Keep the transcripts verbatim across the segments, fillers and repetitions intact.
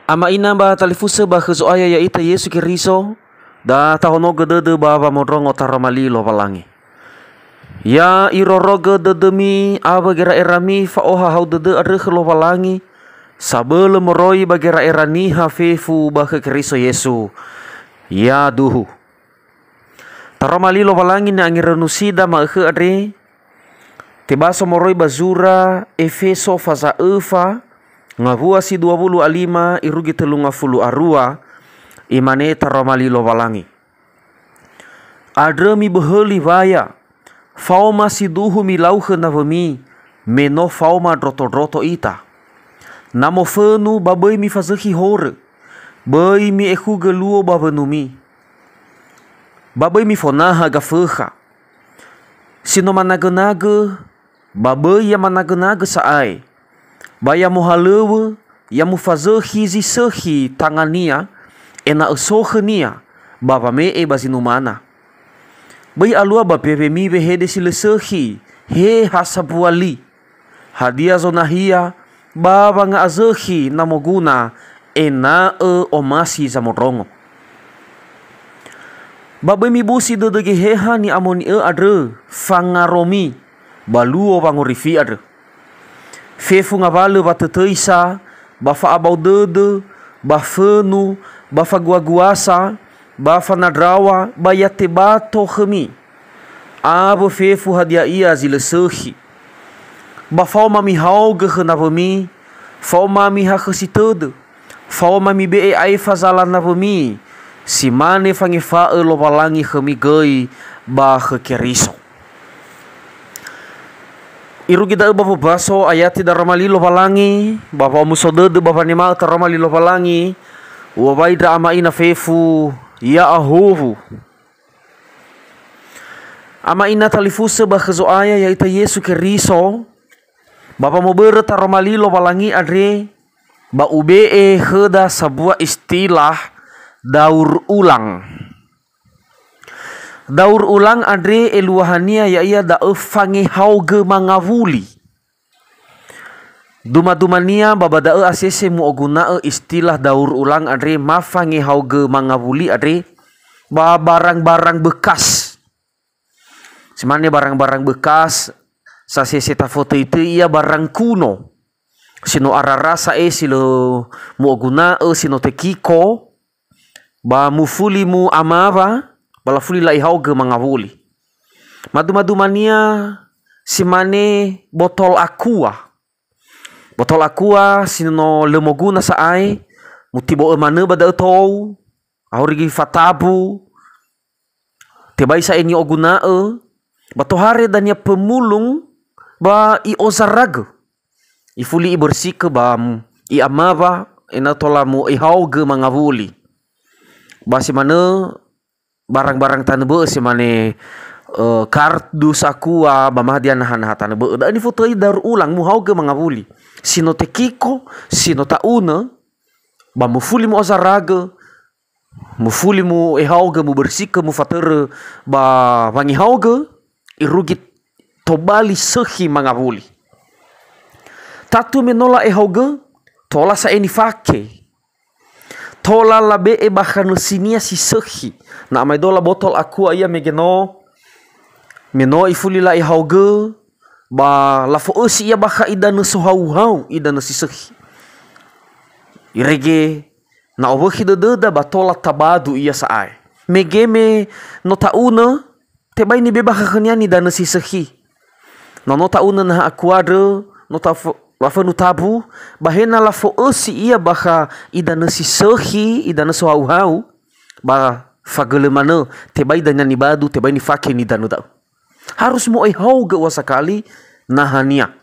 Ama ina ba talifusö ba khö Zo'aya ya'ita Yesu Keriso, da tahonogö dödö ba wamondrongo taroma li Lowalangi. Ya irorogö dödömi awö gera'erami fa'ohahau dödö andrö khö Lowalangi, sabölö moroi ba gera'era niha fefu ba khö Keriso Yesu. Yaduhu. Taroma li Lowalangi ni'angerönusida ma'ökhö andre, tebaso moroi ba zura Efeso faza öfa, ngawua si dua wulu a lima irugi tölu ngafulu a rua, imane taroma li Lowalangi. Andrö miböhöli waya, faoma si duhu milau khö nawömi, me no faoma ndroto-ndroto ita. Na mofönu ba böi mifazökhi horö, böi mi'ekhugö luo ba wönumi. Ba böi mifonaha gafökha. Si no managönagö, ba böi ya managönagö sa'ae. Ba ya mohalöŵö, ya mufazökhi zi sökhi tangania, ena'ö so khönia, ba wame'e ba zi numana. Böi alua ba mbewemi wehede si lö sökhi, he ha sambua li. Hadia zonahia ba wanga'azökhi na moguna ena'ö omasi zamondrongo. Ba böi mibusi dödö Geheha ni'amoni'ö andrö fangaromi ba luo wangorifi andrö. Fefu ngawalö watötöisa, ba fa'abau dödö, ba fönu, ba faguaguasa, ba fanandraŵa, ba ya tebato khömi. Awö fefu hadia ia zi lö sökhi. Ba faoma mihaogö khö nawömi, faoma mihakhösi tödö, faoma mibe'e aefa zala nawömi, si mane fangefa'ö Lowalangi khömi göi ba khö Keriso. Irugi da'ö ba wombaso ayati daroma li Lowalangi, ba wa'omuso dödö ba wanema'ö taroma li Lowalangi, u'owai ndra ama ina fefu, ya'ahowu. Ama ina talifusö ba khö Zo'aya ya'ita Yesu Keriso, ba wamobörö taroma li Lowalangi andre, ba ube'e khöda sambua istilah daur ulang. Daur ulang andre eluahania ya'ia da'ö fangehaogö mangawuli. Duma-dumania ba ba da'ö asese mu'oguna'ö istilah daur ulang andre ma fangehaogö mangawuli andre ba barang-barang bekas. Si mane barang-barang bekas, sasese tafotöi-töi ia barang kuno. Si no arara sa'ae si lö mu'oguna'ö, si no tekiko, ba mufuli mu'amawa, ba lafuli la'ihaogö mangawuli. Madu-madumania si mane botol aqua. Botol aqua si no lö moguna sa'ae, mutibo'ö manö ba da'ö tou, auri fatabu, tebai sa'ae ni'oguna'ö, ba tohare dania pemulung, ba i'ozaragö. Ifuli ibersikö ba m-, i'amawa, ena'ö tola mu'ihaogö mangawuli. Ba si manö barang-barang tanö bö'ö si mane, eh, kardus aqua, ba ma hadia naha-naha tanö bö'ö. Da'ö nifotöi daur ulang muhaogö mangawuli. Si no tekiko, si no ta'unö, ba mufuli mu'ozaragö, mufuli mu'ihaogö, mubersikö, mufatörö ba wangihaogö, irugi tobali sökhi mangawuli. Tatu me no la'ihaogö, tola sa'ae nifake. Tola labe'e bakha nösinia si sökhi. Na amaedola botol aqua ia mege no, me no ifuli la'ihaogö, ba lafo'ösi ia bakha idanö sohau-hau, idanö si sökhi. Irege na owökhi dödöda ba tola tabadu ia sa'ae. Mege me no ta'unö, tebai nibeba khönia nidanö si sökhi. Nono ta'unö naha aqua andrö, no tafo-, lafönu tabu, ba he na lafo'ösi ia bakha idanö si sökhi, idanö sohau-hau, ba fagölö manö, tebai dania nibadu, tebai nifake nidanö da'ö. Harus mu'ihaogö ua sakali nahania.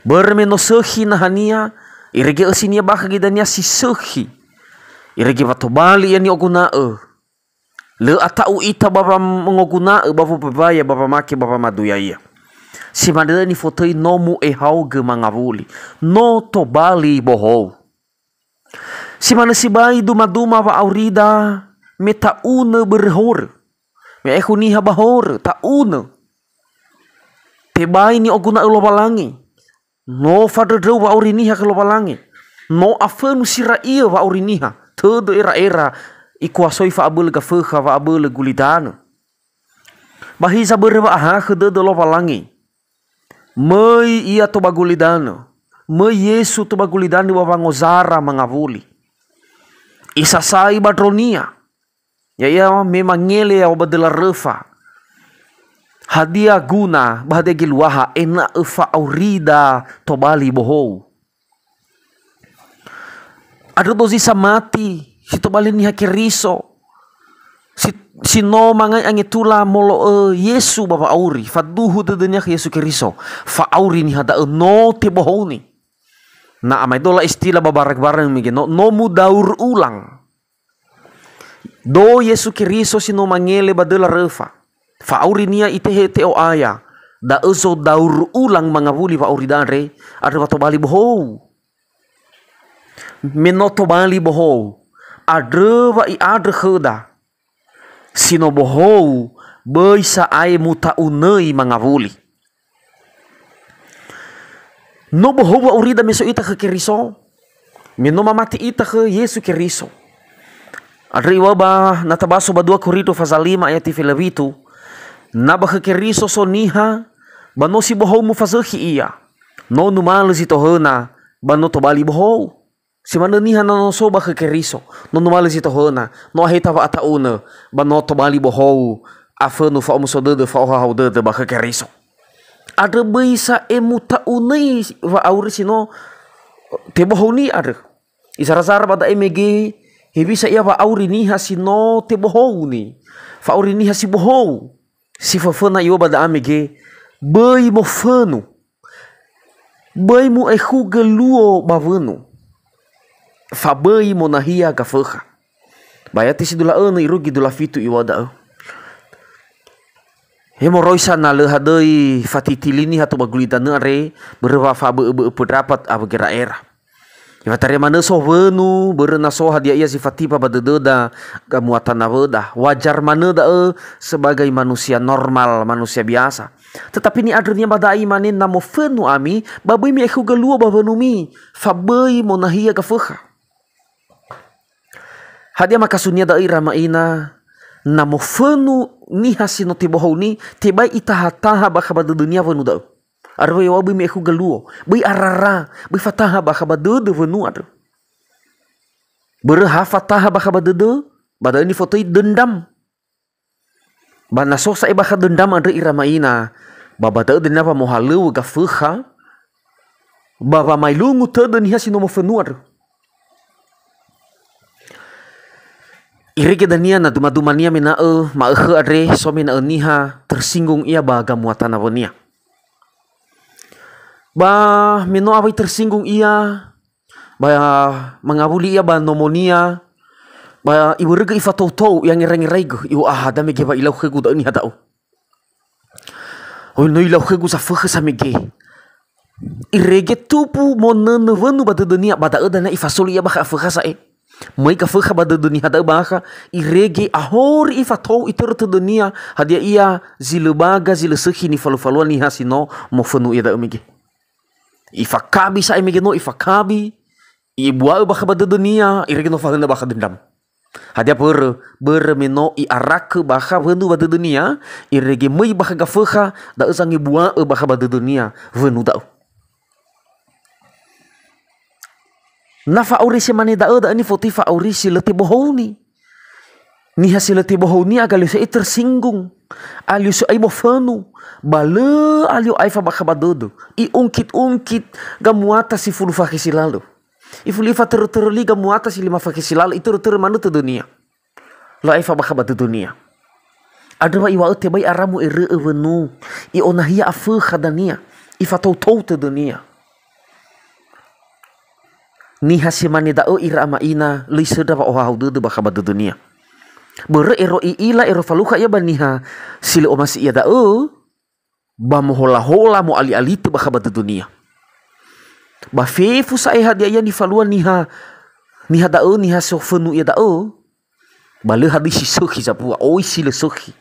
Börö me no sökhi nahania, irege ösinia bakha gidania si sökhi. Irege wa tobali ia ni'oguna'ö. Lö ata'u ita ba wamongoguna'ö, ba wobebaya, ba wamake, ba wamadu ya'ia. Si manö nifotöi no mu'ihaogö mangawuli. No tobali bohou. Si manö sibai duma-duma wa'aurida me ta'unö börö horö. Me aekhu niha ba horö, ta'unö. Tebai ni'oguna'ö Lowalangi. No fandröndröu wa'auri niha khö Lowalangi. No afönu si ra'iö wa'auri niha, tödö era'era ikuasoi fa'abölö gafökha, wa'abölö gulidanö. Ba hiza börö wa'ahakhö dödö Lowalangi. Möi Ia tou ba gulidanö. Möi Yesu tou ba gulidanö ba wangozara mangawuli. Isasai ba ndronia. Ya'ia me mangele yaŵa ba döla röfa. Hadia guna ba hadia geluaha ena'ö fa'aurida tobali bohou? Andrö dozi samati si tobali niha Keriso, si, si no mangai angetula molo'ö Yesu ba wa'auri, faduhu dödönia khö Yesu Keriso, fa'auri niha da'ö no tebohouni. Na amaedola istilah ba barang-barang mege no, no mudaur ulang. Do Yesu Keriso si no mangele ba döla röfa. Fa'auri-Nia Itehe Te'o'aya. Da'ö zodaur ulang mangawuli wa'aurida andre, andrö wa tobali bohou. Me no tobali bohou, andrö wa i'andrö khöda, si no bohou, böi sa'ae muta'unöi mangawuli. No bohou wa'aurida me so ita khö Keriso, me no mamati ita khö Yesu Keriso. Andrö iŵa'ö ba na tabaso ba dua Korinto faza lima ayat felewitu, na ba khö Keriso so niha, ba no si bohou mufazökhi ia. No numalö zi tohöna, ba no tobali bohou. Si manö niha na no so ba khö Keriso, no numalö zi tohöna, no aheta wa'ata'unö, ba no tobali bohou, afönu fa'omuso dödö, fa'ohahau dödö ba khö Keriso. Andrö böi sa'e muta'unöi wa'auri si no tebohouni andrö. Izara-zara ba da'e mege, hewisa ia wa'auri niha si no tebohouni. Fa'auri niha si bohou. Si föföna iŵa'ö ba da'a mege, böi mofönu. Böi mu'ekhugö luo ba wönu. Fa böi monahia gafökha. Ba ayati si dula önö irugi dula fitu iŵa'ö da'ö. He moroi sa na lö hadöi fatitili niha tou ba gulidanö andre, börö wa fabö'ö-bö'ö pendapat awö gera'era. Ifataria manö so wönu, börö na so hadia ia zi fatipa ba dödöda gamuata nawöda. Wajar manö da'ö sebagai manusia normal, manusia biasa. Tetapi ni'andrönia ba da'a imane, na mofönu ami, ba böi mi'ekhugö luo ba wönumi, fa böi monahia gafökha. Hadia makasunia da'ö ira ma'ina, na mofönu niha si no tebohouni, tebai itaha-taha bakha ba dödönia wönu da'ö. Andrö wa iŵa'ö böi mi'ekhugö luo, böi arara, böi fataha bakha ba dödö wönu andrö. Börö ha fataha bakha ba dödö, ba da'ö nifotöi dendam. Ba na so sa'ae bakha dendam andrö ira ma'ina, ba ba da'ö dania wa mohalöŵö gafökha, ba wamaelungu tödö niha si no mofönu andrö. Irege dania na duma-dumania mena'ö ma'ökhö andre so mena'ö niha tersinggung ia ba gamuata nawönia. Ba me no awai tersinggung ia, ba mangawuli ia ba nomonia, ba iwörögö ifatou-tou, iangera-ngeraigö, iŵa'ö, "Aha, da mege wa ilau khögu da'ö niha da'ö. Oi, no ilau khögu zafökhö samege." Irege tumbu monönö wönu ba dödönia, ba da'ö dania ifasoli ia bakha afökha sa'ae. Möi gafökha ba dödö niha da'ö bakha, irege ahori ifatou itörö tödönia, hadia ia zi lö baga, zi lö sökhi nifalu-falua niha si no mofönu ia da'ö mege. Ifakabi sa'ae mege no ifakabi, ibua'ö bakha ba dödönia, irege no fahönö bakha dendam. Hadia börö, börö me no i'arakö bakha wönu ba dödönia, irege möi bakha gafökha, da'ö zangebua'ö bakha ba dödönia wönu da'ö. Na fa'auri si mane da'ö, da'ö nifotöi fa'auri si lö tebohouni. Niha si lö tebohouni aga alio sa'ae tersinggung, alio sa'ae mofönu, ba lö alio aefa bakha ba dödö. I'ungkit-ungkit gamuata si fulu fakhe si lalö. Ifuli ifatörö-törö li gamuata si lima fakhe si lalö, itörö-törö manö tödönia. Lö aefa bakha ba dödönia. Andrö wa iŵa'ö tebai ara mu'erö'ö wönu, i'onahia afökha dania, ifatou-tou tödönia. Niha si mane da'ö ira ama'ina, lö isöndra wa'ohahau dödö bakha ba dödönia. Börö ero i'ila ero falukha ia ba niha si lö omasi ia da'ö, ba mohola-hola, mo'ali'alitö bakha ba dödönia. Ba fefu sa'ae hadia ia nifalua niha, niha da'ö, niha sofönu ia da'ö, ba lö hadöi si sökhi sambua, oi si lö sökhi.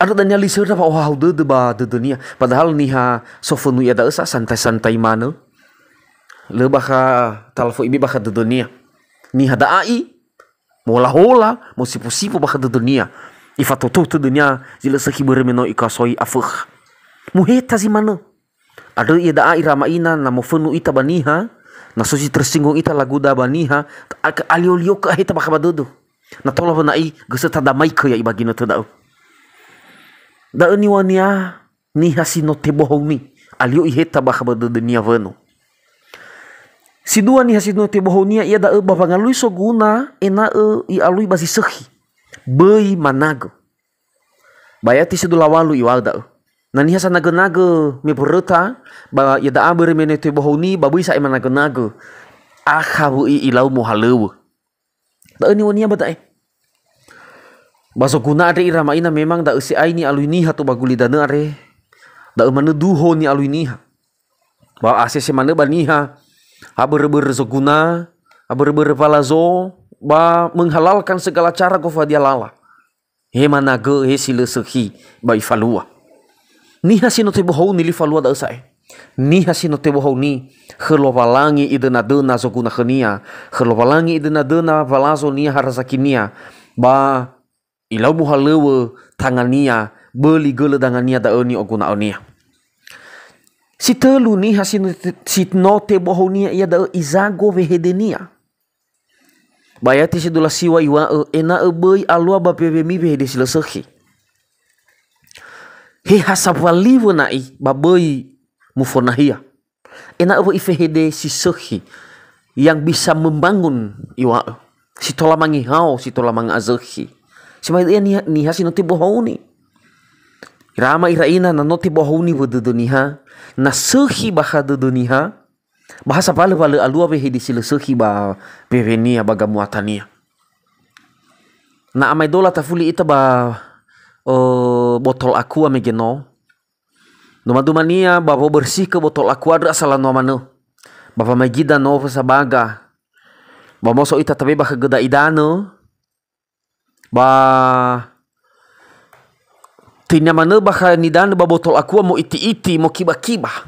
Andrö dania lö isöndra wa'ohahau dödö ba dödönia. Padahal niha sofönu ia da'ö sa santai-santai manö. Lö bakha talafo ibe bakha dödönia. Niha da'a'i, mola-hola, mosipo-sipo bakha dödönia. Ifatoto dödönia zi lö sökhi börö me no ikasoi afökha. Muheta zi manö. Andrö iada'a ira ama ina, na mofönu ita ba niha, na so zi tersinggung ita laguda ba niha, a-, alio-lio kö aheta bakha ba dödö. Na tola wöna'i gösöta damaikö ya'i ba ginötö da'ö. Da'ö niŵa'önia niha si no tebohouni, alio iheta bakha ba dödönia wönu. Si dua niha si no tebohounia ia da'ö ba wangalui soguna ena'ö i'alui ba zi sökhi. Böi managö. Ba ayati si dua lawalu iŵa'ö da'ö. Na niha sanagö-nagö me mböröta, ba iada'a börö me no tebohouni, ba böi sa'ae managö-nagö. Akha wö'i ilau mohalöŵö. Da'ö niŵa'önia ba da'e. Ba zoguna andre ira ama ina memang da'ö si'ai ni'alui niha tou ba gulidanö andre. Da'ö manö duho ni'alui niha. Ba asese manö ba niha, ha börö-börö zoguna, ha börö-börö walazo, ba menghalalkan segala cara gofu hadia lala. He managö, he si lö sökhi, ba ifalua. Niha si no tebohouni li falua da'ö sa'ae. Niha si no tebohouni, khö Lowalangi idöna-döna zoguna khönia, khö Lowalangi idöna-döna walazonia ha razakinia, ba ilau mohalöŵö tangania, böli gölö dangania da'ö ni'oguna'önia. Si tölu niha si no te-, si no tebohounia ia da'ö izago wehedenia. Ba ayati si dua lasiŵa iŵa'ö, ena'ö böi alua ba mbewemi wehede si lö sökhi. He ha sabali wöna'i ba böi mufonahia. Ena'ö wö'i fehede si sökhi, yang bisa membangun iŵa'ö. Si tola mangehao, si tola mangazökhi. Si mai döi niha, niha si no tebohouni. Ira ama ira ina na no tebohouni wö dödö niha, na sökhi bakha dödö niha, ba ha sabalö wa lö alua wehede si lö sökhi ba wewenia ba gamuatania. Na amaedola tafuli ita ba, eh, botol aqua mege no. Duma-dumania ba wobersihkö botol aqua andrö asala noa manö. Ba wamaigida nowö sabaga. Ba moso ita tabe bakha göda idanö. Ba töinia manö bakha nidanö ba botol aqua mo'iti-iti, mokiba-kiba.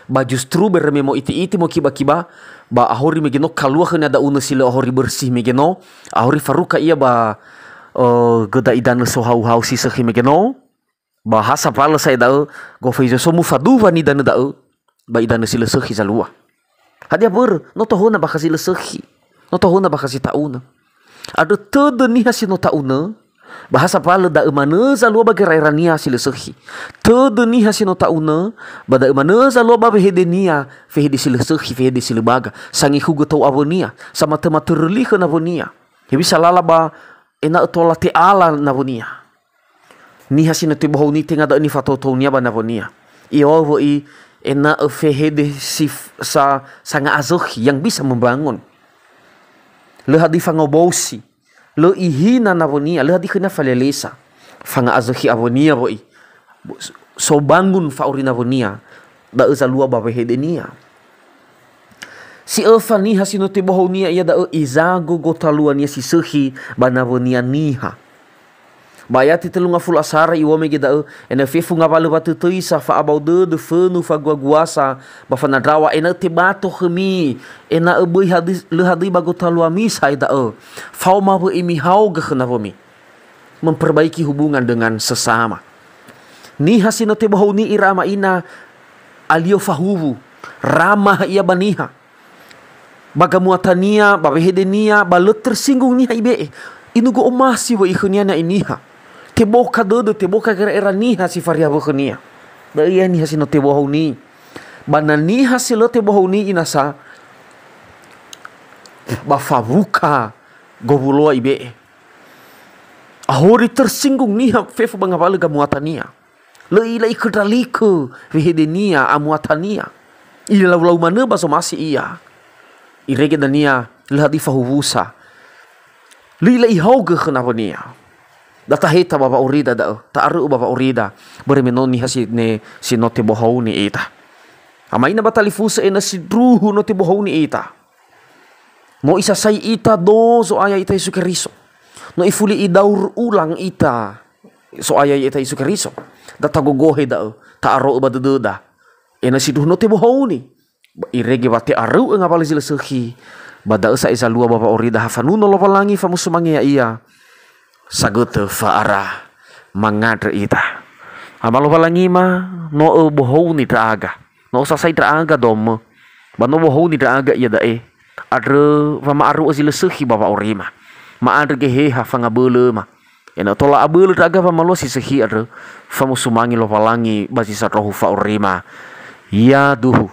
Ba justru börö me mo'iti-iti, mokiba-kiba, ba ahori mege no kalua khönia da'unö si lö ahori bersih mege no, ahori faruka ia ba, eh, göda idanö sohau-hau si sökhi mege no. Ba ha sabalö sa'ae da'ö, gofu hezo so mufaduwa nidanö da'ö, ba idanö si lö sökhi zalua. Hadia börö, no tohöna bakha si lö sökhi. No tohöna bakha si ta'unö. Andrö tödö niha si no ta'unö, ba ha sabalö da'ö manö zalua ba gera'erania si lö sökhi. Tödö niha si no ta'unö, ba da'ö manö zalua ba wehedenia, fehede si lö sökhi, fehede si lö baga. Sangehugö tou awönia, samatö-matörö li khö nawönia. Hewisa lala ba ena'ö tola te'ala nawönia. Niha si no tebohouni tenga da'ö nifatotounia ba nawönia. Iŵa'ö wö'i ena'ö fehede si f-, sa-, sanga'azökhi yang bisa membangun. Lö hadia fangobosi, lö ihina nawönia, lö hadia khönia falelesa. Fanga'azökhi awönia wö'i. So bangun fa'auri nawönia, da'ö zalua ba wehedenia. Si öfa niha si no tebohounia ia da'ö izago gotaluania si sökhi ba nawönia niha. Ba ayati tölu ngafulu asara iŵa'ö mege da'ö, ena'ö fefu ngawalö watötöisa, fa'abao dödö, fönu, faguaguasa, ba fanandraŵa, ena'ö tebato khömi, ena'ö böi hadi-, lö hadia ba gotaluami sa'ae da'ö. Faoma wö'i mihaogö khö nawömi. Memperbaiki hubungan dengan sesama. Niha si no tebohouni ira ama ina alio fahuwu, ramah ia ba niha. Ba gamuatania, ba wehedenia, ba lö tersinggung niha ibe'e. Inugö omasi wö'i khönia na'i niha. Teboka dödö, teboka gera'era niha si fariawö khönia. Da'ö ia niha si no tebohouni. Ba na niha si lö tebohouni inasa, ba fawuka gowuloa ibe'e. Ahori tersinggung niha fefu ba ngawalö gamuatania. Lö i'ila iköndralikö wehedenia, amuatania. Ilau-lau manö ba zomasi ia. Irege dania, lö hadia fahuwusa. Lö i'ila ihaogö khö nawönia. Da taheta ba wa'aurida da'ö, ta'arö'ö ba wa'aurida. Börö me no niha si ne, si no tebohouni ita. Ama ina ba talifusö ena'ö sindruhu no tebohouni ita. No isasai ita do Zo'aya ita Yesu Keriso. No ifuli idaur ulang ita So'aya ya'ita Yesu Keriso. Da tagogohe da'ö, ta'aro'ö ba dödöda. Ena'ö sindruhu no tebohouni. Irege wa te'aröu'ö ngawalö zi lö sökhi, ba da'ö sa'ae zalua ba wa'aurida ha fanuno Lowalangi famusumange ya'ia, sagötö fa'ara mangandrö ita. Ama Lowalangima, no öbohouni ndra'aga, no ösasai ndra'aga domö, ba no bohouni ndra'aga iada'e, andrö wa ma'aröu'ö zi lö sökhi ba wa'aurima. Ma'andrö geheha fangabölöma. Ena'ö tola abölö ndra'aga wamalua si sökhi andrö, famusumange Lowalangi ba zi sandrohu fa'aurima. Yaduhu,